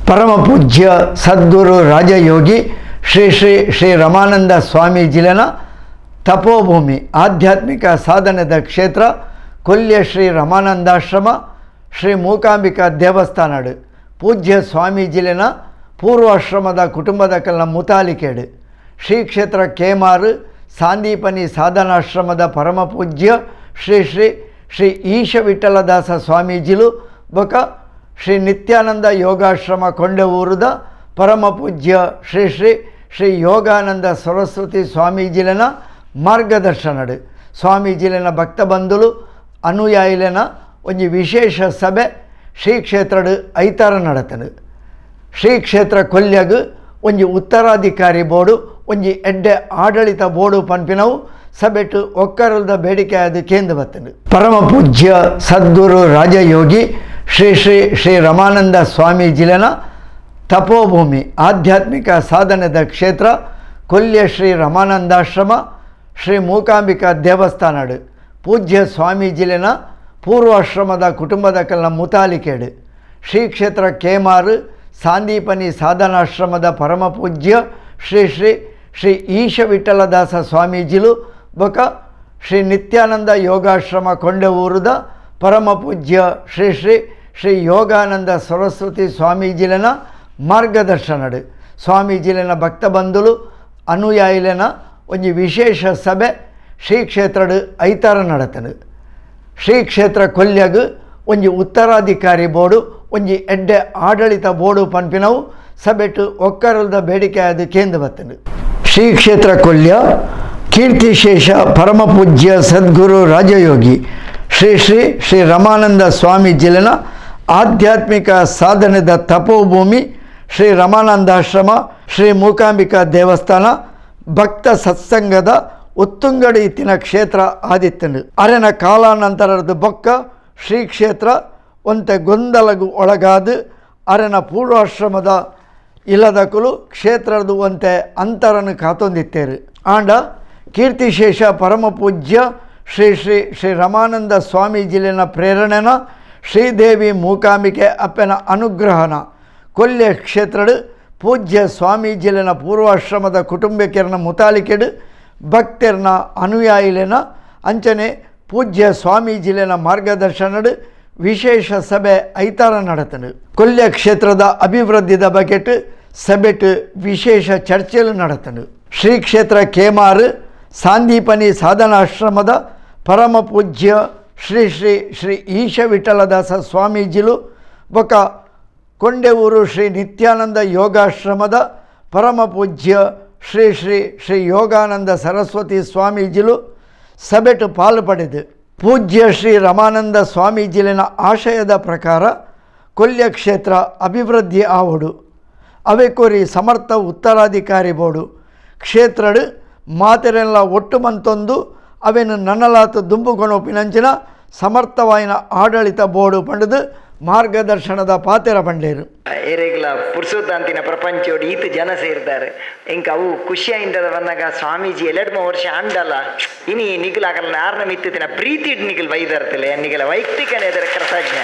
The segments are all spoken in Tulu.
ಪರಮ ಪೂಜ್ಯ ಸದ್ಗುರು ರಾಜಯೋಗಿ ಶ್ರೀ ಶ್ರೀ ಶ್ರೀ ರಮಾನಂದ ಸ್ವಾಮೀಜಿಲನ ತಪೋಭೂಮಿ ಆಧ್ಯಾತ್ಮಿಕ ಸಾಧನದ ಕ್ಷೇತ್ರ ಕೊಲ್ಯ ಶ್ರೀ ರಮಾನಂದಾಶ್ರಮ ಶ್ರೀ ಮೂಕಾಂಬಿಕಾ ದೇವಸ್ಥಾನಡು ಪೂಜ್ಯ ಸ್ವಾಮೀಜಿಲನ ಪೂರ್ವಾಶ್ರಮದ ಕುಟುಂಬದ ಕಲ್ನ ಮುತಾಲಿಕೇಡು ಶ್ರೀ ಕ್ಷೇತ್ರ ಕೇಮಾರು ಸಾಂದೀಪನಿ ಸಾಧನಾಶ್ರಮದ ಪರಮ ಪೂಜ್ಯ ಶ್ರೀ ಶ್ರೀ ಶ್ರೀ ಈಶ ವಿಠಲದಾಸ ಸ್ವಾಮೀಜಿಲು ಬೊಕ ಶ್ರೀ ನಿತ್ಯಾನಂದ ಯೋಗಾಶ್ರಮ ಕೊಂಡವೂರುದ ಪರಮ ಪೂಜ್ಯ ಶ್ರೀ ಶ್ರೀ ಶ್ರೀ ಯೋಗಾನಂದ ಸರಸ್ವತಿ ಸ್ವಾಮೀಜಿಲನ ಮಾರ್ಗದರ್ಶನಡು ಸ್ವಾಮೀಜಿಲನ ಭಕ್ತ ಬಂಧುಲು ಅನುಯಾಯಿಲನ ಒಂಜಿ ವಿಶೇಷ ಸಭೆ ಶ್ರೀ ಕ್ಷೇತ್ರಡು ಐತಾರ ನಡತನು. ಶ್ರೀ ಕ್ಷೇತ್ರ ಕೊಲ್ಯಗು ಒಂಜಿ ಉತ್ತರಾಧಿಕಾರಿ ಬೋರ್ಡು ಒಂಜಿ ಎಡ್ಡೆ ಆಡಳಿತ ಬೋರ್ಡು ಪನ್ಪಿನವು ಸಭೆಟು ಒಕ್ಕರಲ್ದ ಬೇಡಿಕೆ ಅದು ಕೇಂದ್ರ ಬತ್ತನು. ಪರಮ ಪೂಜ್ಯ ಸದ್ಗುರು ರಾಜಯೋಗಿ ಶ್ರೀ ಶ್ರೀ ಶ್ರೀ ರಮಾನಂದ ಸ್ವಾಮೀಜಿಲನ ತಪೋಭೂಮಿ ಆಧ್ಯಾತ್ಮಿಕ ಸಾಧನದ ಕ್ಷೇತ್ರ ಕೊಲ್ಯ ಶ್ರೀ ರಮಾನಂದಾಶ್ರಮ ಶ್ರೀ ಮೂಕಾಂಬಿಕಾ ದೇವಸ್ಥಾನಡು ಪೂಜ್ಯ ಸ್ವಾಮೀಜಿಲನ ಪೂರ್ವಾಶ್ರಮದ ಕುಟುಂಬದ ಕಲ್ನ ಮುತಾಲಿಕೇಡು ಶ್ರೀ ಕ್ಷೇತ್ರ ಕೇಮಾರು ಸಾಂದೀಪನಿ ಸಾಧನಾಶ್ರಮದ ಪರಮ ಪೂಜ್ಯ ಶ್ರೀ ಶ್ರೀ ಶ್ರೀ ಈಶ ವಿಠಲದಾಸ ಸ್ವಾಮೀಜಿಲು ಬೊಕ ಶ್ರೀ ನಿತ್ಯಾನಂದ ಯೋಗಾಶ್ರಮ ಕೊಂಡವೂರುದ ಪರಮ ಪೂಜ್ಯ ಶ್ರೀ ಶ್ರೀ ಶ್ರೀ ಯೋಗಾನಂದ ಸರಸ್ವತಿ ಸ್ವಾಮೀಜಿಲನ ಮಾರ್ಗದರ್ಶನಡು ಸ್ವಾಮೀಜಿಲನ ಭಕ್ತ ಬಂಧುಲು ಅನುಯಾಯಿಲನ ಒಂಜಿ ವಿಶೇಷ ಸಭೆ ಶ್ರೀ ಕ್ಷೇತ್ರಡು ಐತಾರ ನಡತನು. ಶ್ರೀ ಕ್ಷೇತ್ರ ಕೊಲ್ಯಗು ಒಂಜಿ ಉತ್ತರಾಧಿಕಾರಿ ಬೋರ್ಡು ಒಂಜಿ ಎಡ್ಡೆ ಆಡಳಿತ ಬೋರ್ಡು ಪನ್ಪಿನವು ಸಭೆಟು ಒಕ್ಕರಲ್ದ ಬೇಡಿಕೆ ಅದು ಕೇಂದ್ರ ಬತ್ತನು. ಶ್ರೀ ಕ್ಷೇತ್ರ ಕೊಲ್ಯ ಕೀರ್ತಿಶೇಷ ಪರಮಪೂಜ್ಯ ಸದ್ಗುರು ರಾಜಯೋಗಿ ಶ್ರೀ ಶ್ರೀ ಶ್ರೀ ರಮಾನಂದ ಸ್ವಾಮೀಜಿಲನ ಆಧ್ಯಾತ್ಮಿಕ ಸಾಧನದ ತಪೋಭೂಮಿ ಶ್ರೀ ರಮಾನಂದಾಶ್ರಮ ಶ್ರೀ ಮೂಕಾಂಬಿಕಾ ದೇವಸ್ಥಾನ ಭಕ್ತ ಸತ್ಸಂಗದ ಉತ್ತುಂಗಡಿ ಇತ್ತಿನ ಕ್ಷೇತ್ರ ಆದಿತ್ತನು. ಅರೆನ ಕಾಲಾನಂತರದ ಬೊಕ್ಕ ಶ್ರೀ ಕ್ಷೇತ್ರ ಒಂತೆ ಗೊಂದಲಗು ಒಳಗಾದು ಅರೆನ ಪೂರ್ವಾಶ್ರಮದ ಇಲ್ಲದಕುಲು ಕ್ಷೇತ್ರದ ಒಂತೆ ಅಂತರನ್ನು ಕಾತೊಂದಿತ್ತೇರು. ಆಂಡ ಕೀರ್ತಿಶೇಷ ಪರಮಪೂಜ್ಯ ಶ್ರೀ ಶ್ರೀ ಶ್ರೀ ರಮಾನಂದ ಸ್ವಾಮೀಜಿಲಿನ ಪ್ರೇರಣೆನ ಶ್ರೀದೇವಿ ಮೂಕಾಂಬಿಕೆ ಅಪ್ಪನ ಅನುಗ್ರಹನ ಕೊಲ್ಯ ಕ್ಷೇತ್ರಡು ಪೂಜ್ಯ ಸ್ವಾಮೀಜಿಲಿನ ಪೂರ್ವಾಶ್ರಮದ ಕುಟುಂಬಕ್ಕೆರ್ನ ಮುತಾಲಿಕೆಡು ಭಕ್ತರ್ನ ಅನುಯಾಯಿಲೆನ ಅಂಚನೆ ಪೂಜ್ಯ ಸ್ವಾಮೀಜಿಲಿನ ಮಾರ್ಗದರ್ಶನಡು ವಿಶೇಷ ಸಭೆ ಐತಾರ ನಡತನು. ಕೊಲ್ಯ ಕ್ಷೇತ್ರದ ಅಭಿವೃದ್ಧಿದ ಬಗೆಟ್ ಸಭೆಟ್ ವಿಶೇಷ ಚರ್ಚೆಲು ನಡತನು. ಶ್ರೀ ಕ್ಷೇತ್ರ ಕೇಮಾರು ಸಾಂದೀಪನಿ ಸಾಧನಾಶ್ರಮದ ಪರಮ ಪೂಜ್ಯ ಶ್ರೀ ಶ್ರೀ ಶ್ರೀ ಈಶ ವಿಠಲದಾಸ ಸ್ವಾಮೀಜಿಲು ಬೊಕ ಕೊಂಡೆಊರು ಶ್ರೀ ನಿತ್ಯಾನಂದ ಯೋಗಾಶ್ರಮದ ಪರಮ ಪೂಜ್ಯ ಶ್ರೀ ಶ್ರೀ ಶ್ರೀ ಯೋಗಾನಂದ ಸರಸ್ವತಿ ಸ್ವಾಮೀಜಿಲು ಸಭೆಟು ಪಾಲು ಪಡೆದು ಪೂಜ್ಯ ಶ್ರೀ ರಮಾನಂದ ಸ್ವಾಮೀಜಿಲಿನ ಆಶಯದ ಪ್ರಕಾರ ಕೊಲ್ಯ ಕ್ಷೇತ್ರ ಅಭಿವೃದ್ಧಿ ಆವಡು ಅವೆ ಕೋರಿ ಸಮರ್ಥ ಉತ್ತರಾಧಿಕಾರಿ ಬೋರ್ಡು ಕ್ಷೇತ್ರಡು ಮಾತೆರೆಲ್ಲ ಒಟ್ಟು ಮಂತೊಂದು ಅವೆನು ನನ್ನಲಾತು ದುಂಬುಕೊಣೋಪಿನಂಚಿನ ಸಮರ್ಥವಾಯಿನ ಆಡಳಿತ ಬೋರ್ಡು ಪಂಡದು ಮಾರ್ಗದರ್ಶನದ ಪಾತೆರ ಪಂಡೇರು. ಏರೆಗ್ಲ ಪುರ್ಸೋದಾಂತಿನ ಪ್ರಪಂಚೋಡು ಈತ ಜನ ಸೇರ್ತಾರೆ ಇಂಕ ಅವು ಖುಷಿಯಾಯಿಂದ ಬಂದಾಗ ಸ್ವಾಮೀಜಿ 2 ವರ್ಷ ಅಂಡಲ್ಲ ಇನಿ ನಿಗಲಾಗಲ್ಲ ಆರ್ನ ಮಿತ್ತಿನ ಪ್ರೀತಿ ನಿಗಲ್ ವೈದರ್ತಿಲ್ಲ ನಿಗಲ ವೈಯಕ್ತಿಕನೇ ಅದರ ಕೃತಜ್ಞ.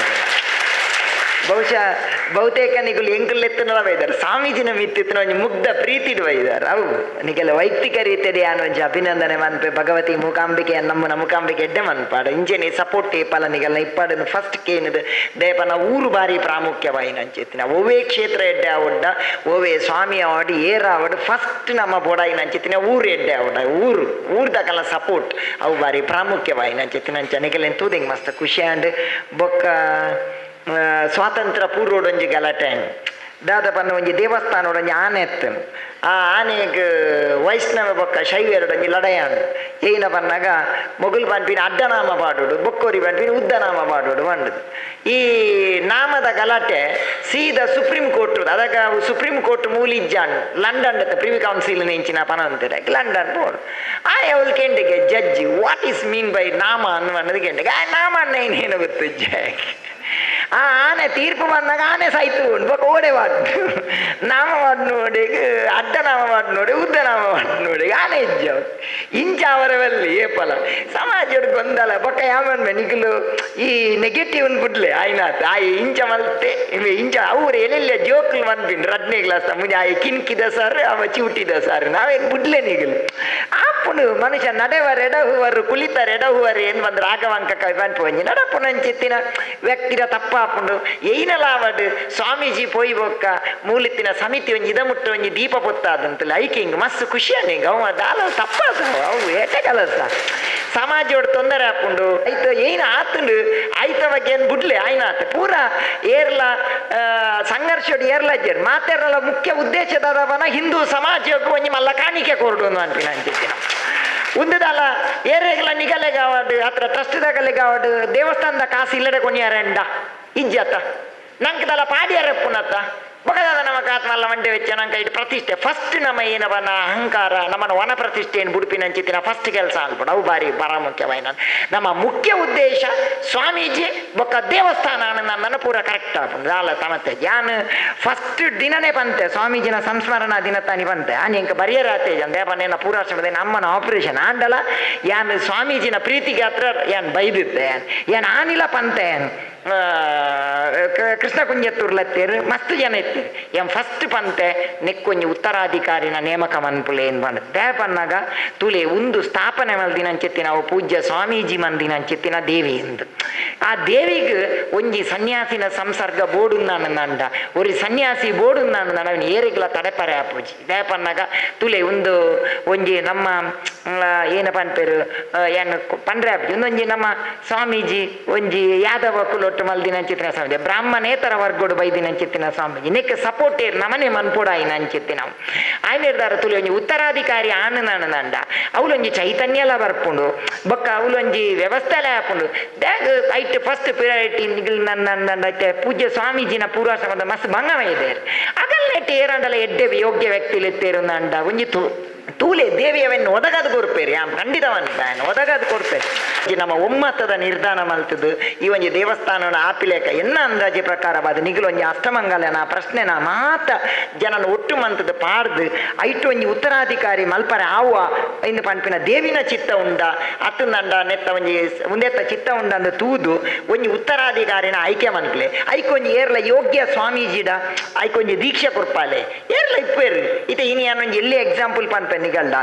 ಬಹುಶಃ ಬಹುತೇಕ ನಿಗುಲು ಎಂಕುಲೆತ್ತನ ವೈದಾರ ಸ್ವಾಮೀಜಿನ ಮಿತ್ತಿತ್ತನ ಒಂಜಿ ಮುಗ್ಧ ಪ್ರೀತಿ ವೈದಾರ ಅವು ನಿಗೆಲ್ಲ ವೈಯಕ್ತಿಕ ರೀತಿಯಲ್ಲಿ ಯಾನ್ ಒಂಜಿ ಅಭಿನಂದನೆ ಮನ್ಪೆ ಭಗವತಿ ಮೂಕಾಂಬಿಕೆ ನಮ್ಮನ ಮೂಕಾಂಬಿಕೆ ಎಡ್ಡೆ ಮನ್ಪಾಡ ಇಂಜನೆ ಸಪೋರ್ಟ್ ಏಪಲ ನಿಗಲ್ನ ಇಪ್ಪಾಡನ್ನು ಫಸ್ಟ್ ಕೇನದು ದೇಪನ ಊರು ಬಾರಿ ಪ್ರಾಮುಖ್ಯವಾಯಿನ ಅಂಚೆತ್ತಿನ ಒವೇ ಕ್ಷೇತ್ರ ಎಡ್ಡೆ ಆವಡ್ಡ ಒವೇ ಸ್ವಾಮಿ ಆವಡು ಏರ ಆವಡು ಫಸ್ಟ್ ನಮ್ಮ ಬೋಡಾಯಿನ ಅಂಚೆತ್ತಿನ ಊರು ಎಡ್ಡೆ ಆವಡ ಊರು ಊರ್ದಕಲ್ಲ ಸಪೋರ್ಟ್ ಅವು ಬಾರಿ ಪ್ರಾಮುಖ್ಯವಾಯಿನ ಅಂಚೆತ್ತಿನ ಅಂಚ ನಿಗಲೆನ್ ತೂದೆಂಗ್ ಮಸ್ತ್ ಖುಷಿ ಆಂಡ್ ಬೊಕ್ಕ ಸ್ವಾತಂತ್ರ್ಯ ಪೂರ್ವಡೊಂಜಿ ಗಲಾಟೆ ದಾದ ಪನ್ನ ಒಂಜಿ ದೇವಸ್ಥಾನೊಡೊಂಜಿ ಆನೆ ಎತ್ತು ಆ ಆನೆಗ್ ವೈಷ್ಣವ ಬೊಕ್ಕ ಶೈವರಡೊಂಜಿ ಲಡಯಾಣ ಏನ ಪನ್ನಾಗ ಮೊಗುಲ್ ಪನ್ಪಿನ ಅಡ್ಡನಾಮ ಪಾಡೋಡು ಬೊಕ್ಕೋರಿ ಪನ್ಪಿನ ಉದ್ದನಾಮ ಪಾಡೋಡು ಪಂಡದು ಈ ನಾಮದ ಗಲಾಟೆ ಸೀದಾ ಸುಪ್ರೀಂ ಕೋರ್ಟ್ ಅದಕ್ಕೆ ಸುಪ್ರೀಂ ಕೋರ್ಟ್ ಮೂಲಿಜ್ಜಾನ್ London privy council ನೆಂಚಿನ ಪನ ಅಂತಾರೆ ಲಂಡನ್ ಬೋರ್ಡ್ ಆ ಅವಳು ಕೆಂಡಿಗೆ judge what is mean by ನಾಮ ಅನ್ನುವ ಅನ್ನೋದು ಕೆಂಡಿಗೆ ಆ ನಾಮ ಅನ್ನ ಏನೇನು ಗೊತ್ತು ಜಗ್ ಆ ಆನೆ ತೀರ್ಪು ಬಂದಾಗ ಆನೆ ಸಾಯ್ತು ಉಂಡು ಬೊಕ ಓಡೆ ವಾಡ್ ನಾಮ ವಾಡ್ ನೋಡಿ ಅಡ್ಡ ನಾಮ ವಾಡ್ ನೋಡಿ ಉದ್ದ ನಾಮ ವಾಡ್ ನೋಡಿ ಆನೆ ಇಜ್ಜ ಇಂಚ ಅವರವಲ್ಲಿ ಏಪಲ ಸಮಾಜ ಗೊಂದಲ ಬೊಕ ಯಾಮನ್ ನಿಕಲು ಈ ನೆಗೆಟಿವ್ ಬಿಡ್ಲೆ ಆಯ್ನಾತ್ ಆಯ್ ಇಂಚ ಮಲ್ತೆ ಇಂಚ ಅವ್ರು ಎಲ್ಲೆಲ್ಲ ಜೋಕ್ಲು ಮನ್ಪಿನ್ ರಡ್ನೇ ಕ್ಲಾಸ್ ಮುಂಜೆ ಆಯ್ ಕಿನ್ಕಿದ ಸರ್ ಅವ ಚಿವುಟಿದ ಸರ್ ನಾವೇ ಬಿಡ್ಲೆ ನಿಗಲು ಆಪುಂಡು ಮನುಷ್ಯ ನಡೆವರ್ ಎಡಹುವರು ಕುಳಿತರ್ ಎಡಹುವರು ಏನು ಬಂದು ರಾಘವಂಕ ಪನ್ಪು ನಡಪುನಂಚಿತ್ತಿನ ವ್ಯಕ್ತಿರ ತಪ್ಪಾಪುಂಡು ಏನಲಾವಡ್ ಸ್ವಾಮೀಜಿ ಪೋಯಿ ಬೊಕ್ಕ ಮೂಲಿತ್ತಿನ ಸಮಿತಿ ಒಂಜಿ ಇದ ಮುಟ್ಟ ಒಂಜಿ ದೀಪ ಪೊತ್ತಾದಂತಲ್ಲ ಐಕಿಂಗ್ ಮಸ್ತ್ ಖುಷಿಯಾನೆ ಅವ ದಾಲ ತಪ್ಪಾದ ಅವು ಏಟೆ ಕಲಸ ಸಮಾಜೋಡು ತೊಂದರೆ ಆಪುಂಡು ಐತ ಏನು ಆತುಂಡು ಐತ ಬಗ್ಗೆ ಏನು ಬುಡ್ಲೆ ಆಯ್ನಾತ ಪೂರ ಏರ್ಲ ಸಂಘರ್ಷೋಡು ಏರ್ಲಾಜರ್ ಮಾತೇರ್ಲ ಮುಖ್ಯ ಉದ್ದೇಶದಾದವನ ಹಿಂದೂ ಸಮಾಜಕ್ಕೂ ಒಂಜಿ ಮಲ್ಲ ಕಾಣಿಕೆ ಕೊರಡು ಅನ್ಪಿನ ಅಂಚಿತ್ತಿನ ಉಂದುದಲ್ಲ ಏರೆಗ್ಲ ನಿಗಲೆಗಾವಡು ಹತ್ರ ಟ್ರಸ್ಟ್ದಾಗಲೆಗಾವಡು ದೇವಸ್ಥಾನದ ಕಾಸು ಇಲ್ಲಡೆ ಕೊನಿಯಾರಂಡ ಇಜ್ಜತ್ತ ನಂಕದಲ್ಲ ಪಾಡಿಯಾರಪ್ಪುನತ್ತ ಬಗದಾದ ನಮ್ಮ ಕಾತ್ಮಲ್ಲ ಮಂಡೆ ವೆಚ್ಚ ನಂಗೆ ಇದು ಪ್ರತಿಷ್ಠೆ ಫಸ್ಟ್ ನಮ್ಮ ಏನವನ ಅಹಂಕಾರ ನಮ್ಮನ ವನ ಪ್ರತಿಷ್ಠೆಯನ್ನು ಬುಡುಪಿನಂಚಿತ್ತಿನ ಫಸ್ಟ್ ಕೆಲಸ ಅನ್ಬಿಡು ಅವು ಬಾರಿ ಬರ ಮುಖ್ಯವಾಯಿನ ನಮ್ಮ ಮುಖ್ಯ ಉದ್ದೇಶ ಸ್ವಾಮೀಜಿ ಬೊಕ್ಕ ದೇವಸ್ಥಾನ ನನ್ನ ಪೂರ ಕರೆಕ್ಟ್ ಆಪುಂಡು ದಾಲ ತಮತ್ತೆ ಯಾನ್ ಫಸ್ಟ್ ದಿನನೇ ಬಂತೆ ಸ್ವಾಮೀಜಿನ ಸಂಸ್ಮರಣಾ ದಿನ ತಾನಿ ಬಂತೆ ಆನ್ ಎಂಕ ಬರಿಯರಾತೆ ಜನ ದೇವನೇನ ಪೂರಾಶ್ರಮದ ಅಮ್ಮನ ಆಪರೇಷನ್ ಆಂಡಲ ಯಾನ್ ಸ್ವಾಮೀಜಿನ ಪ್ರೀತಿಗೆ ಹತ್ರ ಯಾನ್ ಬೈದಿದ್ದೆ ಯಾನ್ ಯಾನ್ ಆನಿಲ ಪಂತೆ ಯಾನ್ ಕೃಷ್ಣ ಕುಂಜತ್ತೂರ್ಲತ್ತೇರು ಮಸ್ತ್ ಜನ ಇತ್ತೇರು ಎಂ ಫಸ್ಟ್ ಪಂತೆ ನೆಕ್ಕೊಂಜಿ ಉತ್ತರಾಧಿಕಾರಿನ ನೇಮಕ ಮನ್ಪುಲೆ ಏನು ಬಂದ ದೇಪನ್ನಾಗ ತುಲೆ ಒಂದು ಸ್ಥಾಪನೆ ಮಲ್ದಿನಂಚೆತ್ತಿ ನಾವು ಪೂಜ್ಯ ಸ್ವಾಮೀಜಿ ಮಂದಿನಂಚೆತ್ತಿನ ದೇವಿ ಎಂದು ಆ ದೇವಿಗೆ ಒಂಜಿ ಸನ್ಯಾಸಿನ ಸಂಸರ್ಗ ಬೋಡುಂದಾನಂದ ಒರಿ ಸನ್ಯಾಸಿ ಬೋಡುಂದಾನಂದ ಅವನ ಏರಿಗ್ಲ ತಡೆಪರೆ ಆಪೂಜಿ ದೇಪನ್ನಾಗ ತುಲೆ ಒಂದು ಒಂಜಿ ನಮ್ಮ ಏನಪ್ಪ ಅನ್ಪೇರು ಏನು ಪಂಡ್ರೆ ಆಪೂಜಿ ಒಂದೊಂಜಿ ನಮ್ಮ ಸ್ವಾಮೀಜಿ ಒಂಜಿ ಯಾದವ ಕುಲೊಟ್ಟು ಮಲ್ದಿನಂಚಿತ್ತಿನ ಸ್ವಾಮೀಜಿ ಬ್ರಾಹ್ಮಣೇತರ ವರ್ಗೋಡು ಬೈದಿನಂಚಿತ್ತಿನ ಸ್ವಾಮೀಜಿ ನೆಕ್ ಸಪೋರ್ಟ್ ಏರ್ ನಮನೆ ಮನ್ಪೋಡಾಯಿನ ಅಂಚಿತ್ತಿ ನಾವು ಆಯ್ನಿರ್ದಾರ ತುಲಿ ಒಂಜಿ ಉತ್ತರಾಧಿಕಾರಿ ಆನಂದ ಅವಲೊಂಜಿ ಚೈತನ್ಯಲ ಬರ್ಪುಂಡು ಬೊಕ್ಕ ಅವಲೊಂಜಿ ವ್ಯವಸ್ಥೆಲ ಆಪುಂಡು ದ್ಯಾಗ್ ಐಟ್ ಫಸ್ಟ್ ಪ್ರಿಯಾರಿಟಿ ನನ್ನ ಪೂಜ್ಯ ಸ್ವಾಮೀಜಿನ ಪೂರ್ವಾಶ್ರಮದ ಮಸ್ತ್ ಭಂಗಮ ಇದೆ ಅಗಲ್ನೆಟ್ ಏರಂಡಲ ಎಡ್ಡೆ ಯೋಗ್ಯ ವ್ಯಕ್ತಿಲಿತ್ತೇರುಂದ ಒಂಜಿ ತೂಲೆ ದೇವಿಯವನ್ನು ಒದಗದು ಕೊರ್ಪೇರಿ ಆಮ್ ಖಂಡಿತವನ್ನ ಒದಗದು ಕೊರ್ಪೇರಿ ನಮ್ಮ ಒಮ್ಮತದ ನಿರ್ಧಾರ ಮಲ್ತದ್ದು ಈ ಒಂಜಿ ದೇವಸ್ಥಾನವನ್ನು ಆಪಿಲೇಕ ಎನ್ನ ಅಂದಾಜೆ ಪ್ರಕಾರವಾದ ನಿಗಲು ಒಂಜಿ ಅಷ್ಟಮಂಗಲನ ಪ್ರಶ್ನೆನ ಮಾತ ಜನನ ಒಟ್ಟು ಮಂತದ ಪಾಡ್ದು ಐಟು ಒಂಜಿ ಉತ್ತರಾಧಿಕಾರಿ ಮಲ್ಪರೆ ಆವ ಇನ್ನು ಪನ್ಪಿನ ದೇವಿನ ಚಿತ್ತ ಉಂಡ ಅತ್ತಂದಂಡ ನೆತ್ತ ಒಂಜಿ ಉಂದೆತ್ತ ಚಿತ್ತ ಉಂಡ ಅಂದ ತೂದು ಒಂಜಿ ಉತ್ತರಾಧಿಕಾರಿನ ಆಯ್ಕೆ ಮನ್ಪ್ಲೆ ಐಕೊಂಜಿ ಏರ್ಲ ಯೋಗ್ಯ ಸ್ವಾಮೀಜಿಡ ಐಕೊಂಜಿ ದೀಕ್ಷೆ ಕೊರ್ಪಾಲೆ ಏರ್ಲ ಇಪ್ಪೇರು ಇತ್ತೆ ಇನಿ ಅನ್ನೊಂಜಿ ಎಲ್ಲಿ ಎಕ್ಸಾಂಪಲ್ ಪನ್ಪೆ ನಿಗಲ್ಡ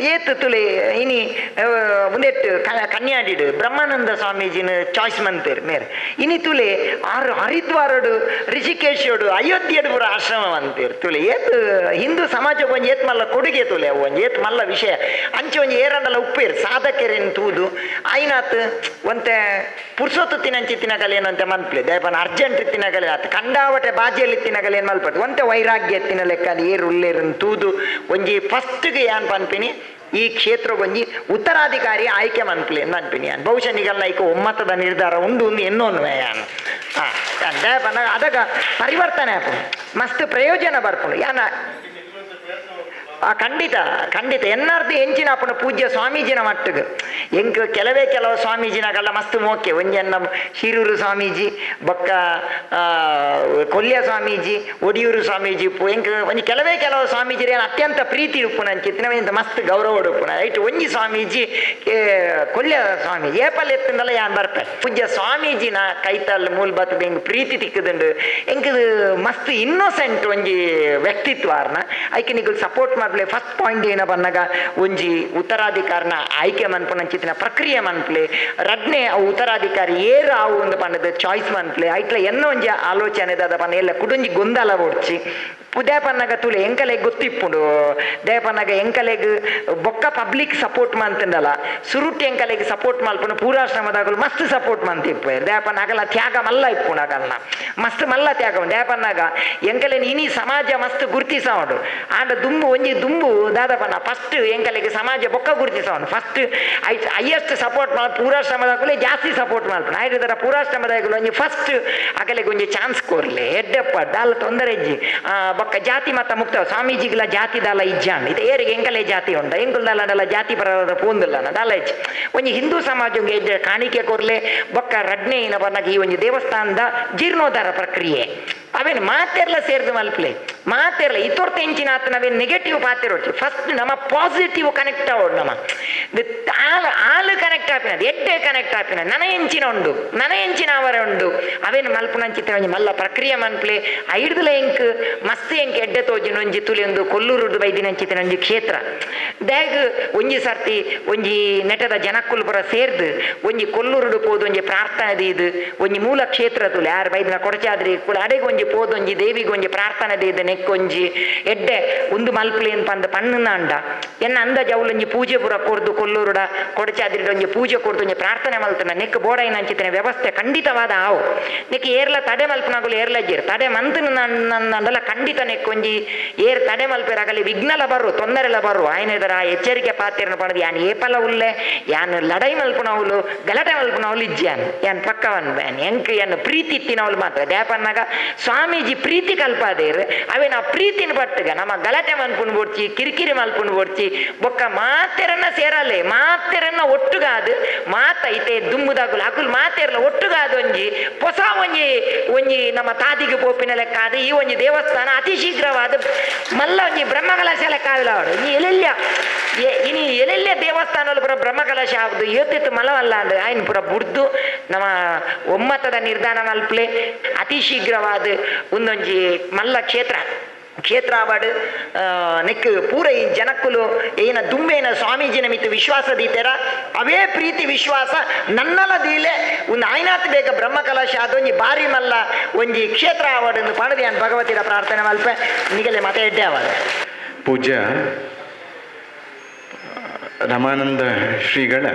ಏತು ತುಲೆ ಇನಿ ಮುಂದೆಟ್ಟು ಕನ್ಯಾಡಿಡು ಬ್ರಹ್ಮಾನಂದ ಸ್ವಾಮೀಜಿನ ಚಾಯ್ಸ್ ಮಂತೇರು ಮೇರೆ ಇನಿ ತುಲೆ ಆರು ಹರಿದ್ವಾರಡು ಋಷಿಕೇಶೋಡು ಅಯೋಧ್ಯೆಡು ಪೂರ ಆಶ್ರಮ ಅಂತೀರು ತುಲೆ ಏತು ಹಿಂದೂ ಸಮಾಜಕ್ಕೆ ಒಂಜಿ ಏತ್ ಮಲ್ಲ ಕೊಡುಗೆ ತುಲೆ ಅವು ಒಂಜಿ ಏತ್ ಮಲ್ಲ ವಿಷಯ ಅಂಚೆ ಒಂಜಿ ಏರಂಡಲ ಉಪ್ಪೇರು ಸಾಧಕರೇನು ತೂದು ಆಯ್ನಾತ್ ಒಂತೆ ಪುರ್ಸೊತ್ತು ತಿನಂಚಿ ತಿನಗಲ್ ಏನಂತೆ ಮನ್ಪ್ಲೆ ದೇಪನ ಅರ್ಜೆಂಟ್ ತಿನಗಲೆ ಆತು ಕಂಡಾವಟೆ ಬಾಜಿಯಲ್ಲಿ ತಿನಗಲ್ ಏನು ಮಲ್ಪಟ್ಟು ಒಂತೆ ವೈರಾಗ್ಯ ತಿನ್ನ ಲೆಕ್ಕ ಏರು ಉಲ್ಲೇರನ್ನು ತೂದು ಒಂಜಿ ಫಸ್ಟ್ಗೆ ಏನ್ ಪನ್ಪಿನಿ ಈ ಕ್ಷೇತ್ರಗೊಂಜಿ ಉತ್ತರಾಧಿಕಾರಿ ಆಯ್ಕೆ ಮನ್ಪ್ಲೆ ಅನ್ಪಿನಿ ಯಾನ್ ಬಹುಶಃ ನಿಗಲ್ನ ಐಕ ಒಮ್ಮತದ ನಿರ್ಧಾರ ಉಂಡು ಒಂದು ಎನ್ನೋನು ಯಾನ್ ದೇಪನ ಅದಗ ಪರಿವರ್ತನೆ ಆಪುಂಡು ಮಸ್ತ್ ಪ್ರಯೋಜನ ಬರ್ಪುಂಡು ಯಾನ ಖಂಡಿತ ಖಂಡಿತ ಎನ್ನಾರ್ದು ಎಂಚಿನ ಅಪ್ಪನ ಪೂಜ್ಯ ಸ್ವಾಮೀಜಿನ ಮಟ್ಟಿಗೆ ಎಂಕ್ ಕೆಲವೇ ಕೆಲವು ಸ್ವಾಮೀಜಿನಗಲ್ಲ ಮಸ್ತ್ ಮೋಕೆ ಒಂಜನ್ನ ಶಿರೂರು ಸ್ವಾಮೀಜಿ ಬೊಕ್ಕ ಕೊಲ್ಯ ಸ್ವಾಮೀಜಿ ಒಡಿಯೂರು ಸ್ವಾಮೀಜಿ ಉಪ್ಪು ಎಂಕ್ ಒಂಜಿ ಕೆಲವೇ ಕೆಲವು ಸ್ವಾಮೀಜಿ ಅತ್ಯಂತ ಪ್ರೀತಿ ಉಪ್ಪುನ ಅಂಚಿತ್ತಿನ ಎಂತ ಮಸ್ತ್ ಗೌರವ ಉಪ್ಪುನ ಐಟ್ ಒಂಜಿ ಸ್ವಾಮೀಜಿ ಕೊಲ್ಯ ಸ್ವಾಮೀಜಿ ಏಪಲ್ ಎತ್ತಂದಲ್ಲ ಯಾನ್ ಬರ್ಪೆ ಪೂಜ್ಯ ಸ್ವಾಮೀಜಿನ ಕೈತಲ್ ಮೂಲ್ ಬತ್ತದ ಎಂಕ್ ಪ್ರೀತಿ ತಿಕ್ಕದುಂಡು ಎಂಕ್ ಮಸ್ತ್ ಇನ್ನೋಸೆಂಟ್ ಒಂಜಿ ವ್ಯಕ್ತಿತ್ವ ಆರ್ನ ಐಕೆ ನಿಗುಲ್ ಸಪೋರ್ಟ್ ಮಾಡ್ಲೆ ಫಸ್ಟ್ ಪಾಯಿಂಟ್ ಏನ ಬಂದಾಗ ಒಂಜಿ ಉತ್ತರಾಧಿಕಾರನ ಆಯ್ಕೆ ಮನ್ಪುನಂಚಿತ್ತಿನ ಪ್ರಕ್ರಿಯೆ ಮನ್ಪ್ಲೆ ರಡ್ನೆ ಅವು ಉತ್ತರಾಧಿಕಾರಿ ಏರು ಆವು ಒಂದು ಪನ್ನದ ಚಾಯ್ಸ್ ಮನ್ಪ್ಲೆ ಐಟ್ಲ ಎನ್ನ ಒಂಜಿ ಆಲೋಚನೆ ದಾದ ಪನ್ನ ಎಲ್ಲ ಕುಡುಂಜಿ ಗೊಂದಲ ಓಡ್ಚಿ ದೇಪನ್ನಗ ತುಲೆ ಎಂಕಲೆಗ್ ಗೊತ್ತಿಪ್ಪುಂಡು ದೇಪನ್ನಗ ಎಂಕಲೆಗ್ ಬೊಕ್ಕ ಪಬ್ಲಿಕ್ ಸಪೋರ್ಟ್ ಮಂತಂಡಲ ಸುರುಟ್ ಎಂಕಲೆಗ್ ಸಪೋರ್ಟ್ ಮಲ್ಪುಂಡು ಪೂರಾಶ್ರಮದಾಗಲು ಮಸ್ತ್ ಸಪೋರ್ಟ್ ಮಂತಿಪ್ಪು ದೇಪನ್ನ ಅಗಲ ತ್ಯಾಗ ಮಲ್ಲ ಇಪ್ಪುಂಡು ಅಗಲ್ನ ಮಸ್ತ್ ಮಲ್ಲ ತ್ಯಾಗ ದೇಪನ್ನಾಗ ಎಂಕಲೆನ್ ಇನಿ ಸಮಾಜ ಮಸ್ತ್ ಗುರ್ತಿಸವಡು ಆಂಡ ದುಂಬು ಒಂಜಿ ದುಂಬು ದಾದಪನ್ನ ಫಸ್ಟ್ ಎಂಕಲೆಗ್ ಸಮಾಜ ಬೊಕ್ಕ ಗುರ್ತಿಸವನು first highest support ಮಲ್ ಪೂರಾಶ್ರಮದಾಗಲೇ ಜಾಸ್ತಿ ಸಪೋರ್ಟ್ ಮಲ್ಪುಂಡು ಆಯ್ತು ಪೂರಾಶ್ರಮದಾಗಲು ಒಂಜಿ ಫಸ್ಟ್ ಅಗಲೆಗ್ ಒಂಜಿ ಚಾನ್ಸ್ ಕೊರ್ಲೆ ಎಡ್ಡೆಪ್ಪ ದಾಲ ತೊಂದರೆ ಇಜ್ಜಿ ಬೊಕ್ಕ ಜಾತಿ ಮತ ಮುಕ್ತ ಸ್ವಾಮೀಜಿಗಳ ಜಾತಿ ದಾಲ ಇಜ್ಜಾಂಡ್ ಇದು ಏರಿಗೆ ಎಂಕಲೆ ಜಾತಿ ಉಂಡ ಎಂಕುಲ್ದಾಲ ಜಾತಿ ಪರ ಪೂಂದಿಲ್ಲ ದಾಲ ಇಜ್ಜಿ. ಒಂಜಿ ಹಿಂದೂ ಸಮಾಜ ಕಾಣಿಕೆ ಕೊರ್ಲೆ ಬೊಕ್ಕ ರಡ್ನೆ ಏನ ಬನ್ನಾಗ ಈ ಒಂಜಿ ದೇವಸ್ಥಾನದ ಜೀರ್ಣೋದ್ಧಾರ ಪ್ರಕ್ರಿಯೆ ಅವೇನು ಮಾತೆರ್ಲ ಸೇರ್ದು ಮಲ್ಪ್ಲೆ ಮಾತೆರ್ಲ ಇತೊರ್ತ ಇಂಚಿನ ಆತ ನಾವೇನು ನೆಗೆಟಿವ್ ಪಾತಿರೋಡ್ಚಿ. ಫಸ್ಟ್ ನಮ್ಮ ಪಾಸಿಟಿವ್ ಕನೆಕ್ಟ್ ಆವೋಡು, ನಮ್ಮ ಆಲ್ ಆಲ್ ಕನೆಕ್ಟ್ ಆಪಿನ ಎಡ್ಡೆ ಕನೆಕ್ಟ್ ಆಪಿನ ನನ ಎಂಚಿನ ಉಂಡು ನನ ಎಂಚಿನ ಅವರ ಉಂಡು ಅವೇನು ಮಲ್ಪುನಂಚಿತ್ತ ಒಂಜಿ ಮಲ್ಲ ಪ್ರಕ್ರಿಯೆ ಮನ್ಪ್ಲೆ ಐಡ್ದಲ ಎಂಕ್ ಮಸ್ತ್ ಎಂಕ್ ಎಡ್ಡೆ ತೋಜಿನ ಒಂಜಿ ತುಲಿ ಒಂದು ಕೊಲ್ಲೂರುಡು ಬೈದಿನಂಚಿತ್ತಿನ ಒಂಜಿ ಕ್ಷೇತ್ರ ದ್ಯಾಗ್ ಒಂಜಿ ಸರ್ತಿ ಒಂಜಿ ನೆಟದ ಜನಕ್ಕುಲ್ ಪುರ ಸೇರ್ದು ಒಂಜಿ ಕೊಲ್ಲೂರುಡು ಪೋದು ಒಂಜಿ ಪ್ರಾರ್ಥನೆ ದೀದು ಒಂಜಿ ಮೂಲ ಕ್ಷೇತ್ರ ತುಲೆ ಯಾರು ಬೈದಿನ ಕೊಡಚಾದ್ರಿ ಕುಲ ಅಡೆಗೆ ಒಂಜಿ ಪೋದೊಂಜಿ ದೇವಿಗೆ ಒಂಜಿ ಪ್ರಾರ್ಥನೆ ದೀದು ನೆಕ್ಕೊಂಜಿ ಎಡ್ಡೆ ಒಂದು ಮಲ್ಪುಲೇನ್ ಪಂದ್ ಪಣ್ಣುನಾಂಡ ಎನ್ನ ಅಂದಾಜು ಅವಲೊಂಜಿ ಪೂಜೆ ಪುರ ಕೊರ್ದು ಕೊಲ್ಲೂರುಡ ಕೊಡಚಾದ್ರಿ ಒಂಜಿ ಪೂಜೆ ಕೊರ್ದು ಒಂಜಿ ಪ್ರಾರ್ಥನೆ ಮಲ್ತನ ನೆಕ್ ಬೋಡೈನ ಅಂಚಿತ್ತಿನ ವ್ಯವಸ್ಥೆ ಖಂಡಿತವಾದ ಆವು. ನೆಕ್ ಏರ್ಲ ತಡೆ ಮಲ್ಪನಾಗುಲು ಏರ್ಲಜ್ಜೇರು ತಡೆ ಮಂತನ ನಂದಲ ಖಂಡಿತ ನೆಕ್ಕೊಂಜಿ ಏರ್ ತಡೆ ಮಲ್ಪೆರಾಗಲಿ ವಿಘ್ನಲ ಬರು ತೊಂದರೆಲ ಬರು ಆಯ್ನೆದರ ಎಚ್ಚರಿಕೆ ಪಾತಿರನ ಪಣದು ಯಾನ್ ಏಪಲ ಉಲ್ಲೆ ಯಾನ್ ಲಡೈ ಮಲ್ಪನವಲು ಗಲಾಟೆ ಮಲ್ಪನವಲು ಇಜ್ಜಾನ್ ಯಾನ್ ಪಕ್ಕವನ್ ಯಾನ್ ಎಂಕ್ ಯಾನ್ ಪ್ರೀತಿ ಇತ್ತಿನವಳು ಮಾತ್ರ ದೇಪನ್ನಾಗ ಸ್ವಾಮೀಜಿ ಪ್ರೀತಿ ಕಲ್ಪಾದೇರು ಅವೇನ ಪ್ರೀತಿನ ಪಟ್ಟುಗ ನಮ್ಮ ಗಲಾಟೆ ಮನ್ಪುಂಡು ಬೋಡ್ಚಿ ಕಿರಿಕಿರಿ ಮಲ್ಪುಂಡು ಬೋಡ್ಚಿ ಬೊಕ್ಕ ಮಾತೆರನ್ನ ಸೇರಲೆ ಮಾತೆರನ್ನ ಒಟ್ಟುಗಾದು ಮಾತ ಇತೆ ದುಂಬುದಾಗುಲು ಅಕುಲು ಮಾತೆರ್ಲ ಒಟ್ಟುಗಾದು ಒಂಜಿ ಹೊಸ ಒಂಜಿ ಒಂಜಿ ನಮ್ಮ ತಾದಿಗೆ ಪೋಪಿನ ಲೆಕ್ಕಾದ ಈ ಒಂಜಿ ದೇವಸ್ಥಾನ ಅತಿ ಶೀಘ್ರವಾದ ಮಲ್ಲ ಒಂಜಿ ಬ್ರಹ್ಮಕಲಶ ಲೆಕ್ಕಾವಿಲ್ಲ ಅವಡು ಇನಿ ಎಲ್ಲೆಲ್ಲ ಇನಿ ಎಲ್ಲೆಲ್ಲ ದೇವಸ್ಥಾನದಲ್ಲಿ ಪೂರ ಬ್ರಹ್ಮಕಲಶ ಆಗುದು ಏತಿತ್ತು ಮಲವಲ್ಲ ಅಂದ್ರೆ ಆಯ್ನ ಪೂರ ಬುಡ್ದು ನಮ್ಮ ಒಮ್ಮತದ ನಿರ್ಧಾರ ಮಲ್ಪ್ಲೆ ಅತಿ ಶೀಘ್ರವಾದ ಒಂದೊಂಜಿ ಮಲ್ಲ ಕ್ಷೇತ್ರ ಕ್ಷೇತ್ರ ಆವಾಡು ನೆಕ್ ಪೂರ ಈ ಜನಕ್ಕುಲು ಏನ ದುಂಬೇನ ಸ್ವಾಮೀಜಿನ ಮಿತ್ತು ವಿಶ್ವಾಸ ದೀತೆರ ಅವೇ ಪ್ರೀತಿ ವಿಶ್ವಾಸ ನನ್ನಲ ದೀಲೆ ಒಂದು ಆಯ್ನಾತ್ ಬೇಗ ಬ್ರಹ್ಮಕಲಶ ಅದೊಂಜಿ ಬಾರಿ ಮಲ್ಲ ಒಂಜಿ ಕ್ಷೇತ್ರ ಆವಾಡು ಪಣದಿ ಅನ್ ಭಗವತಿರ ಪ್ರಾರ್ಥನೆ ಮಲ್ಪೆ ನಿಗಲೆ ಮತ ಎಡ್ಡೆ ಆವಾಡು. ಪೂಜ್ಯ ರಮಾನಂದ ಶ್ರೀಗಳ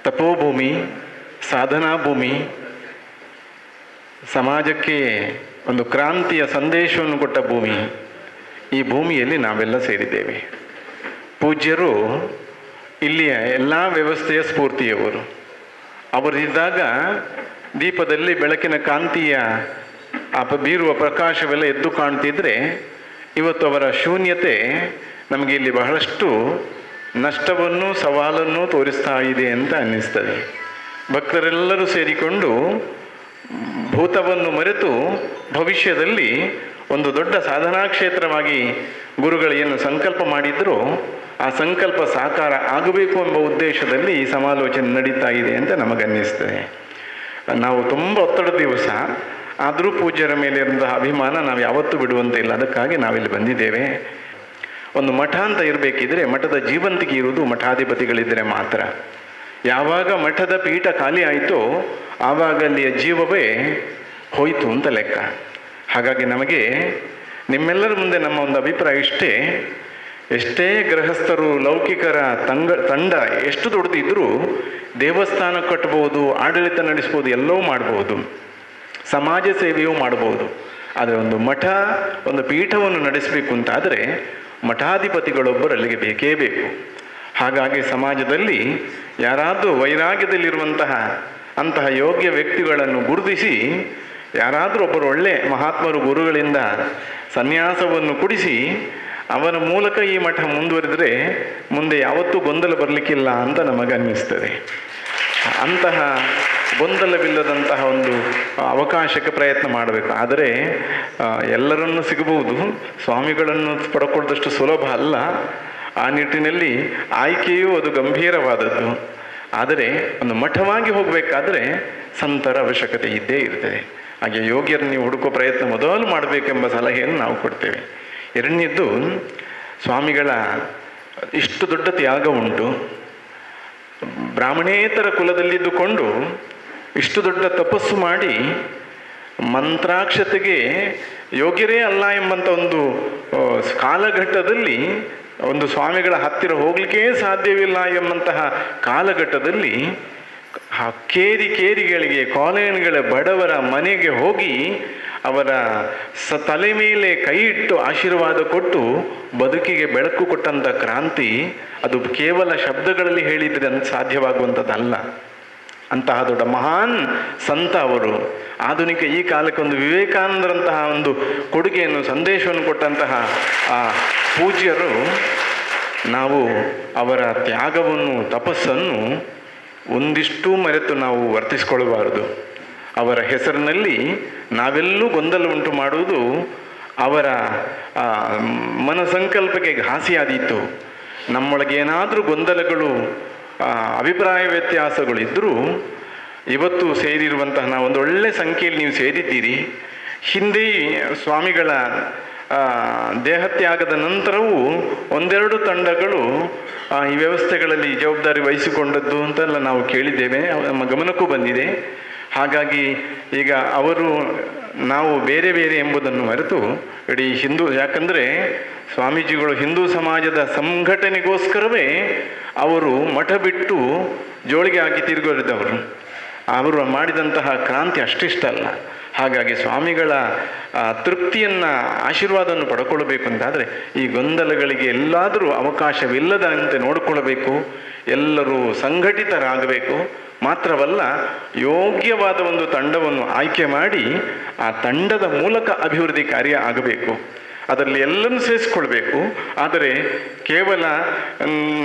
ತಪೋಭೂಮಿ, ಸಾಧನಾ ಭೂಮಿ, ಸಮಾಜಕ್ಕೆ ಒಂದು ಕ್ರಾಂತಿಯ ಸಂದೇಶವನ್ನು ಕೊಟ್ಟ ಭೂಮಿ, ಈ ಭೂಮಿಯಲ್ಲಿ ನಾವೆಲ್ಲ ಸೇರಿದ್ದೇವೆ. ಪೂಜ್ಯರು ಇಲ್ಲಿಯ ಎಲ್ಲ ವ್ಯವಸ್ಥೆಯ ಸ್ಫೂರ್ತಿಯವರು. ಅವರಿದ್ದಾಗ ದೀಪದಲ್ಲಿ ಬೆಳಕಿನ ಕಾಂತಿಯ ಆ ಬೀರುವ ಪ್ರಕಾಶವೆಲ್ಲ ಎದ್ದು ಕಾಣ್ತಿದ್ರೆ, ಇವತ್ತು ಅವರ ಶೂನ್ಯತೆ ನಮಗೆ ಇಲ್ಲಿ ಬಹಳಷ್ಟು ನಷ್ಟವನ್ನು ಸವಾಲನ್ನು ತೋರಿಸ್ತಾ ಇದೆ ಅಂತ ಅನ್ನಿಸ್ತದೆ. ಭಕ್ತರೆಲ್ಲರೂ ಸೇರಿಕೊಂಡು ಭೂತವನ್ನು ಮರೆತು ಭವಿಷ್ಯದಲ್ಲಿ ಒಂದು ದೊಡ್ಡ ಸಾಧನಾ ಕ್ಷೇತ್ರವಾಗಿ ಗುರುಗಳು ಏನು ಸಂಕಲ್ಪ ಮಾಡಿದ್ರೋ ಆ ಸಂಕಲ್ಪ ಸಾಕಾರ ಆಗಬೇಕು ಎಂಬ ಉದ್ದೇಶದಲ್ಲಿ ಈ ಸಮಾಲೋಚನೆ ನಡೀತಾ ಇದೆ ಅಂತ ನಮಗನ್ನಿಸ್ತದೆ. ನಾವು ತುಂಬ ಒತ್ತಡದ ದಿವಸ ಆದರೂ ಪೂಜ್ಯರ ಮೇಲೆ ಇರುವಂತಹ ಅಭಿಮಾನ ನಾವು ಯಾವತ್ತೂ ಬಿಡುವಂತೆ ಇಲ್ಲ. ಅದಕ್ಕಾಗಿ ನಾವಿಲ್ಲಿ ಬಂದಿದ್ದೇವೆ. ಒಂದು ಮಠ ಅಂತ ಇರಬೇಕಿದ್ರೆ ಮಠದ ಜೀವಂತಿಕೆ ಇರುವುದು ಮಠಾಧಿಪತಿಗಳಿದ್ದರೆ ಮಾತ್ರ. ಯಾವಾಗ ಮಠದ ಪೀಠ ಖಾಲಿ ಆಯಿತೋ ಆವಾಗ ಅಲ್ಲಿಯ ಜೀವವೇ ಹೋಯಿತು ಅಂತ ಲೆಕ್ಕ. ಹಾಗಾಗಿ ನಮಗೆ ನಿಮ್ಮೆಲ್ಲರ ಮುಂದೆ ನಮ್ಮ ಒಂದು ಅಭಿಪ್ರಾಯ ಇಷ್ಟೇ, ಎಷ್ಟೇ ಗೃಹಸ್ಥರು ಲೌಕಿಕರ ತಂಡ ಎಷ್ಟು ದೊಡ್ಡದಿದ್ದರೂ ದೇವಸ್ಥಾನ ಕಟ್ಬೋದು, ಆಡಳಿತ ನಡೆಸ್ಬೋದು, ಎಲ್ಲವೂ ಮಾಡ್ಬೋದು, ಸಮಾಜ ಸೇವೆಯೂ ಮಾಡ್ಬೋದು. ಆದರೆ ಒಂದು ಮಠ, ಒಂದು ಪೀಠವನ್ನು ನಡೆಸಬೇಕು ಅಂತಾದರೆ ಮಠಾಧಿಪತಿಗಳೊಬ್ಬರು ಅಲ್ಲಿಗೆ ಬೇಕೇ ಬೇಕು. ಹಾಗಾಗಿ ಸಮಾಜದಲ್ಲಿ ಯಾರಾದರೂ ವೈರಾಗ್ಯದಲ್ಲಿರುವಂತಹ ಅಂತಹ ಯೋಗ್ಯ ವ್ಯಕ್ತಿಗಳನ್ನು ಗುರುತಿಸಿ ಯಾರಾದರೂ ಒಬ್ಬರು ಒಳ್ಳೆ ಮಹಾತ್ಮರು ಗುರುಗಳಿಂದ ಸನ್ಯಾಸವನ್ನು ಕೊಡಿಸಿ ಅವರ ಮೂಲಕ ಈ ಮಠ ಮುಂದುವರಿದರೆ ಮುಂದೆ ಯಾವತ್ತೂ ಗೊಂದಲ ಬರಲಿಕ್ಕಿಲ್ಲ ಅಂತ ನಮಗನ್ನಿಸ್ತದೆ. ಅಂತಹ ಗೊಂದಲವಿಲ್ಲದಂತಹ ಒಂದು ಅವಕಾಶಕ್ಕೆ ಪ್ರಯತ್ನ ಮಾಡಬೇಕು. ಆದರೆ ಎಲ್ಲರನ್ನೂ ಸಿಗಬಹುದು, ಸ್ವಾಮಿಗಳನ್ನು ಪಡ್ಕೊಳ್ಳೋದಷ್ಟು ಸುಲಭ ಅಲ್ಲ. ಆ ನಿಟ್ಟಿನಲ್ಲಿ ಆಯ್ಕೆಯೂ ಅದು ಗಂಭೀರವಾದದ್ದು. ಆದರೆ ಒಂದು ಮಠವಾಗಿ ಹೋಗಬೇಕಾದ್ರೆ ಸಂತರ ಅವಶ್ಯಕತೆ ಇದ್ದೇ ಇರ್ತದೆ. ಹಾಗೆ ಯೋಗ್ಯರನ್ನು ನೀವು ಹುಡುಕೋ ಪ್ರಯತ್ನ ಮೊದಲು ಮಾಡಬೇಕೆಂಬ ಸಲಹೆಯನ್ನು ನಾವು ಕೊಡ್ತೇವೆ. ಎರಡನೇದ್ದು, ಸ್ವಾಮಿಗಳ ಇಷ್ಟು ದೊಡ್ಡ ತ್ಯಾಗ ಉಂಟು. ಬ್ರಾಹ್ಮಣೇತರ ಕುಲದಲ್ಲಿದ್ದುಕೊಂಡು ಇಷ್ಟು ದೊಡ್ಡ ತಪಸ್ಸು ಮಾಡಿ ಮಂತ್ರಾಕ್ಷತೆಗೆ ಯೋಗ್ಯರೇ ಅಲ್ಲ ಎಂಬಂಥ ಒಂದು ಕಾಲಘಟ್ಟದಲ್ಲಿ, ಒಂದು ಸ್ವಾಮಿಗಳ ಹತ್ತಿರ ಹೋಗಲಿಕ್ಕೇ ಸಾಧ್ಯವಿಲ್ಲ ಎಂಬಂತಹ ಕಾಲಘಟ್ಟದಲ್ಲಿ ಆ ಕೇರಿ ಕೇರಿಗಳಿಗೆ, ಕಾಲೋನಿಗಳ ಬಡವರ ಮನೆಗೆ ಹೋಗಿ ಅವರ ತಲೆ ಮೇಲೆ ಕೈ ಇಟ್ಟು ಆಶೀರ್ವಾದ ಕೊಟ್ಟು ಬದುಕಿಗೆ ಬೆಳಕು ಕೊಟ್ಟಂಥ ಕ್ರಾಂತಿ ಅದು ಕೇವಲ ಶಬ್ದಗಳಲ್ಲಿ ಹೇಳಿದರೆ ಅಂತ ಸಾಧ್ಯವಾಗುವಂಥದ್ದಲ್ಲ. ಅಂತಹ ದೊಡ್ಡ ಮಹಾನ್ ಸಂತ ಅವರು. ಆಧುನಿಕ ಈ ಕಾಲಕ್ಕೆ ಒಂದು ವಿವೇಕಾನಂದರಂತಹ ಒಂದು ಕೊಡುಗೆಯನ್ನು, ಸಂದೇಶವನ್ನು ಕೊಟ್ಟಂತಹ ಆ ಪೂಜ್ಯರು, ನಾವು ಅವರ ತ್ಯಾಗವನ್ನು, ತಪಸ್ಸನ್ನು ಒಂದಿಷ್ಟು ಮರೆತು ನಾವು ವರ್ತಿಸಿಕೊಳ್ಳಬಾರದು. ಅವರ ಹೆಸರಿನಲ್ಲಿ ನಾವೆಲ್ಲೂ ಗೊಂದಲ ಉಂಟು ಮಾಡುವುದು ಅವರ ಮನಸಂಕಲ್ಪಕ್ಕೆ ಘಾಸಿಯಾದೀತು. ನಮ್ಮೊಳಗೆ ಏನಾದರೂ ಗೊಂದಲಗಳು, ಅಭಿಪ್ರಾಯ ವ್ಯತ್ಯಾಸಗಳು ಇದ್ದರೂ ಇವತ್ತು ಸೇರಿರುವಂತಹ ನಾವು ಒಂದು ಒಳ್ಳೆಯ ಸಂಖ್ಯೆಯಲ್ಲಿ ನೀವು ಸೇರಿದ್ದೀರಿ. ಹಿಂದೆ ಸ್ವಾಮಿಗಳ ದೇಹತ್ಯಾಗದ ನಂತರವೂ ಒಂದೆರಡು ತಂಡಗಳು ಈ ವ್ಯವಸ್ಥೆಗಳಲ್ಲಿ ಜವಾಬ್ದಾರಿ ವಹಿಸಿಕೊಂಡದ್ದು ಅಂತೆಲ್ಲ ನಾವು ಕೇಳಿದ್ದೇವೆ, ನಮ್ಮ ಗಮನಕ್ಕೂ ಬಂದಿದೆ. ಹಾಗಾಗಿ ಈಗ ಅವರು ನಾವು ಬೇರೆ ಬೇರೆ ಎಂಬುದನ್ನು ಮರೆತು ಇಡೀ ಹಿಂದೂ, ಯಾಕಂದರೆ ಸ್ವಾಮೀಜಿಗಳು ಹಿಂದೂ ಸಮಾಜದ ಸಂಘಟನೆಗೋಸ್ಕರವೇ ಅವರು ಮಠ ಬಿಟ್ಟು ಜೋಳಿಗೆ ಹಾಕಿ ತಿರುಗಿದವರು. ಅವರು ಮಾಡಿದಂತಹ ಕ್ರಾಂತಿ ಅಷ್ಟಿಷ್ಟಲ್ಲ. ಹಾಗಾಗಿ ಸ್ವಾಮಿಗಳ ತೃಪ್ತಿಯನ್ನು, ಆಶೀರ್ವಾದವನ್ನು ಪಡ್ಕೊಳ್ಬೇಕು ಅಂತಾದರೆ ಈ ಗೊಂದಲಗಳಿಗೆ ಎಲ್ಲಾದರೂ ಅವಕಾಶವಿಲ್ಲದಂತೆ ನೋಡಿಕೊಳ್ಳಬೇಕು. ಎಲ್ಲರೂ ಸಂಘಟಿತರಾಗಬೇಕು. ಮಾತ್ರವಲ್ಲ, ಯೋಗ್ಯವಾದ ಒಂದು ತಂಡವನ್ನು ಆಯ್ಕೆ ಮಾಡಿ ಆ ತಂಡದ ಮೂಲಕ ಅಭಿವೃದ್ಧಿ ಕಾರ್ಯ ಆಗಬೇಕು. ಅದರಲ್ಲಿ ಎಲ್ಲರನ್ನೂ ಸೇರಿಸ್ಕೊಳ್ಬೇಕು. ಆದರೆ ಕೇವಲ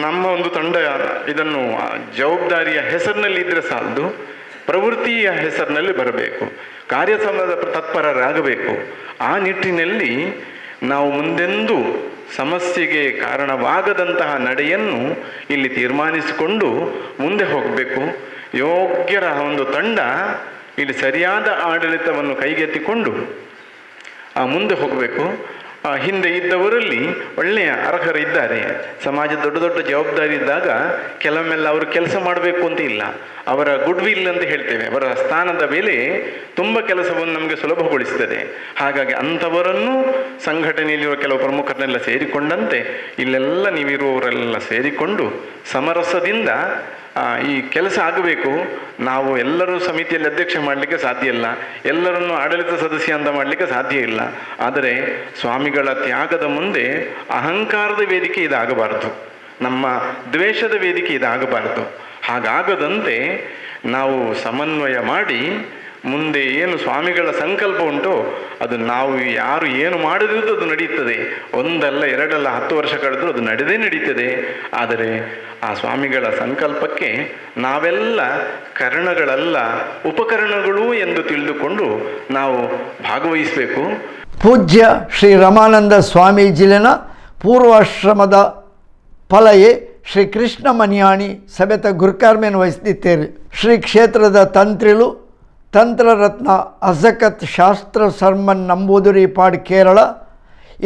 ನಮ್ಮ ಒಂದು ತಂಡ ಇದನ್ನು ಜವಾಬ್ದಾರಿಯ ಹೆಸರಿನಲ್ಲಿ ಇದ್ದರೆ ಸಾಲದು, ಪ್ರವೃತ್ತಿಯ ಹೆಸರಿನಲ್ಲಿ ಬರಬೇಕು, ಕಾರ್ಯಸಮದ ತತ್ಪರರಾಗಬೇಕು. ಆ ನಿಟ್ಟಿನಲ್ಲಿ ನಾವು ಮುಂದೆಂದೂ ಸಮಸ್ಯೆಗೆ ಕಾರಣವಾಗದಂತಹ ನಡೆಯನ್ನು ಇಲ್ಲಿ ತೀರ್ಮಾನಿಸಿಕೊಂಡು ಮುಂದೆ ಹೋಗಬೇಕು. ಯೋಗ್ಯರ ಒಂದು ತಂಡ ಇಲ್ಲಿ ಸರಿಯಾದ ಆಡಳಿತವನ್ನು ಕೈಗೆತ್ತಿಕೊಂಡು ಮುಂದೆ ಹೋಗಬೇಕು. ಹಿಂದೆ ಇದ್ದವರಲ್ಲಿ ಒಳ್ಳೆಯ ಅರ್ಹರು ಇದ್ದಾರೆ. ಸಮಾಜದ ದೊಡ್ಡ ದೊಡ್ಡ ಜವಾಬ್ದಾರಿ ಇದ್ದಾಗ ಕೆಲವೊಮ್ಮೆಲ್ಲ ಅವರು ಕೆಲಸ ಮಾಡಬೇಕು ಅಂತ ಇಲ್ಲ, ಅವರ ಗುಡ್ will ಅಂತ ಹೇಳ್ತೇವೆ, ಅವರ ಸ್ಥಾನದ ಮೇಲೆ ತುಂಬ ಕೆಲಸವನ್ನು ನಮಗೆ ಸುಲಭಗೊಳಿಸ್ತದೆ. ಹಾಗಾಗಿ ಅಂಥವರನ್ನು ಸಂಘಟನೆಯಲ್ಲಿರುವ ಕೆಲವು ಪ್ರಮುಖರನ್ನೆಲ್ಲ ಸೇರಿಕೊಂಡಂತೆ ಇಲ್ಲೆಲ್ಲ ನೀವಿರುವವರೆಲ್ಲ ಸೇರಿಕೊಂಡು ಸಮರಸದಿಂದ ಈ ಕೆಲಸ ಆಗಬೇಕು. ನಾವು ಎಲ್ಲರೂ ಸಮಿತಿಯಲ್ಲಿ ಅಧ್ಯಕ್ಷ ಮಾಡಲಿಕ್ಕೆ ಸಾಧ್ಯ ಇಲ್ಲ, ಎಲ್ಲರನ್ನು ಆಡಳಿತ ಸದಸ್ಯ ಅಂತ ಮಾಡಲಿಕ್ಕೆ ಸಾಧ್ಯ ಇಲ್ಲ. ಆದರೆ ಸ್ವಾಮಿಗಳ ತ್ಯಾಗದ ಮುಂದೆ ಅಹಂಕಾರದ ವೇದಿಕೆ ಇದಾಗಬಾರದು, ನಮ್ಮ ದ್ವೇಷದ ವೇದಿಕೆ ಇದಾಗಬಾರದು. ಹಾಗಾಗದಂತೆ ನಾವು ಸಮನ್ವಯ ಮಾಡಿ ಮುಂದೆ ಏನು ಸ್ವಾಮಿಗಳ ಸಂಕಲ್ಪ ಉಂಟೋ ಅದು ನಾವು ಯಾರು ಏನು ಮಾಡಿದ್ರೂ ಅದು ನಡೆಯುತ್ತದೆ. ಒಂದಲ್ಲ ಎರಡಲ್ಲ 10 ವರ್ಷ ಕಳೆದರೂ ಅದು ನಡೆದೇ ನಡೀತದೆ. ಆದರೆ ಆ ಸ್ವಾಮಿಗಳ ಸಂಕಲ್ಪಕ್ಕೆ ನಾವೆಲ್ಲ ಕರಣಗಳಲ್ಲ, ಉಪಕರಣಗಳು ಎಂದು ತಿಳಿದುಕೊಂಡು ನಾವು ಭಾಗವಹಿಸಬೇಕು. ಪೂಜ್ಯ ಶ್ರೀ ರಮಾನಂದ ಸ್ವಾಮೀಜಿಲಿನ ಪೂರ್ವಾಶ್ರಮದ ಫಲಯೇ ಶ್ರೀ ಕೃಷ್ಣ ಮನಿಯಾಣಿ ಸಭೆತ ಗುರುಕಾರ್ಮೇನು ವಹಿಸಿದ್ದೇವೆ. ಶ್ರೀ ಕ್ಷೇತ್ರದ ತಂತ್ರಿಲು ತಂತ್ರರತ್ನ ಅಜಕತ್ ಶಾಸ್ತ್ರ ಸರ್ಮನ್ ನಂಬೂದಿರಿ ಪಾಡ್ ಕೇರಳ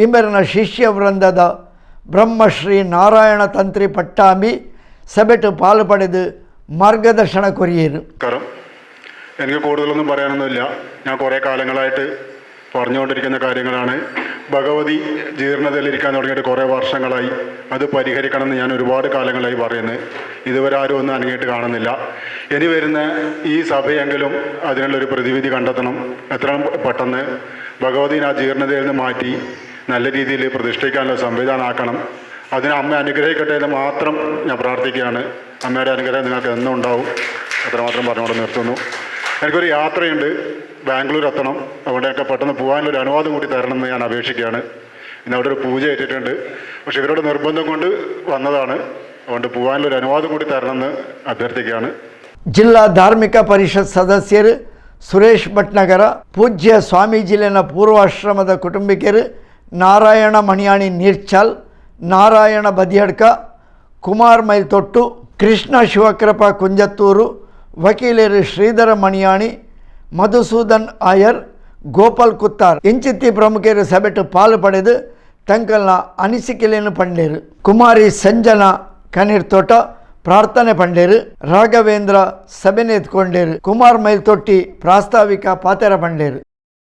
ಇಂಬರಿನ ಶಿಷ್ಯ ವೃಂದದ ಬ್ರಹ್ಮಶ್ರೀ ನಾರಾಯಣ ತಂತ್ರಿ ಪಟ್ಟಾಂಬಿ ಸಭೆಟು ಪಾಲು ಪಡೆದು മാർഗദർശന കൊരിയേರು. എനിക്ക് കൂടുതലൊന്നും പറയാനൊന്നുമില്ല. ഞാൻ കുറേ കാലങ്ങളായിട്ട് പറഞ്ഞുകൊണ്ടിരിക്കുന്ന കാര്യങ്ങളാണ്. ഭഗവതി ജീർണതയിലിരിക്കാൻ തുടങ്ങിയിട്ട് കുറേ വർഷങ്ങളായി. അത് പരിഹരിക്കണമെന്ന് ഞാൻ ഒരുപാട് കാലങ്ങളായി പറയുന്നത്. ഇതുവരെ ആരും ഒന്നും അനങ്ങിയിട്ട് കാണുന്നില്ല. ഇനി വരുന്ന ഈ സഭയെങ്കിലും അതിനുള്ളൊരു പ്രതിവിധി കണ്ടെത്തണം. എത്രയും പെട്ടെന്ന് ഭഗവതിനെ ആ ജീർണതയിൽ നിന്ന് മാറ്റി നല്ല രീതിയിൽ പ്രതിഷ്ഠിക്കാനുള്ള സംവിധാനം ആക്കണം. അതിന് അമ്മ അനുഗ്രഹിക്കട്ടെ എന്ന് മാത്രം ഞാൻ പ്രാർത്ഥിക്കുകയാണ്. അമ്മയുടെ അനുഗ്രഹം നിങ്ങൾക്ക് എന്നും ഉണ്ടാവും. അത്രമാത്രം പറഞ്ഞുകൊണ്ട് നിർത്തുന്നു. എനിക്കൊരു യാത്രയുണ്ട്, ബാംഗ്ലൂർ എത്തണം. അവിടെയൊക്കെ പെട്ടെന്ന് പോകാനുള്ളൊരു അനുവാദം കൂടി തരണമെന്ന് ഞാൻ അപേക്ഷിക്കുകയാണ്. ഇന്ന് അവിടെ ഒരു പൂജ ഏറ്റിട്ടുണ്ട്. പക്ഷെ ഇവരുടെ നിർബന്ധം കൊണ്ട് വന്നതാണ്. അതുകൊണ്ട് പോകാനുള്ളൊരു അനുവാദം കൂടി തരണമെന്ന് അഭ്യർത്ഥിക്കുകയാണ്. ಜಿಲ್ಲಾ ಧಾರ್ಮಿಕ ಪರಿಷತ್ ಸದಸ್ಯರು ಸುರೇಶ್ ಭಟ್ನಗರ, ಪೂಜ್ಯ ಸ್ವಾಮೀಜಿಲಿನ ಪೂರ್ವಾಶ್ರಮದ ಕುಟುಂಬಿಕರು ನಾರಾಯಣ ಮಣಿಯಾಣಿ ನೀರ್ಚಾಲ್, ನಾರಾಯಣ ಬದಿಯಡ್ಕ, ಕುಮಾರ್ ಮೈಲ್ತೊಟ್ಟು, ಕೃಷ್ಣ ಶಿವಕೃಪಾ ಕುಂಜತ್ತೂರು, ವಕೀಲರು ಶ್ರೀಧರ ಮಣಿಯಾಣಿ, ಮಧುಸೂದನ್ ಆಯರ್, ಗೋಪಾಲ್ ಕುತ್ತಾರ್ ಇಂಚಿತ್ತಿ ಪ್ರಮುಖರು ಸಭೆಟು ಪಾಲು ಪಡೆದು ತಂಕಲ್ನ ಅನಿಸಿಕೆಲೆಯನ್ನು ಪಂಡೇರು. ಕುಮಾರಿ ಸಂಜನಾ ಕನೀರ್ತೋಟ ಪ್ರಾರ್ಥನೆ ಪಂಡೇರು. ರಾಘವೇಂದ್ರ ಸಭೆನೆತ್ಕೊಂಡೇರು. ಕುಮಾರ್ ಮೈಲ್ತೊಟ್ಟಿ ಪ್ರಾಸ್ತಾವಿಕ ಪಾತೆರ ಪಂಡೇರು.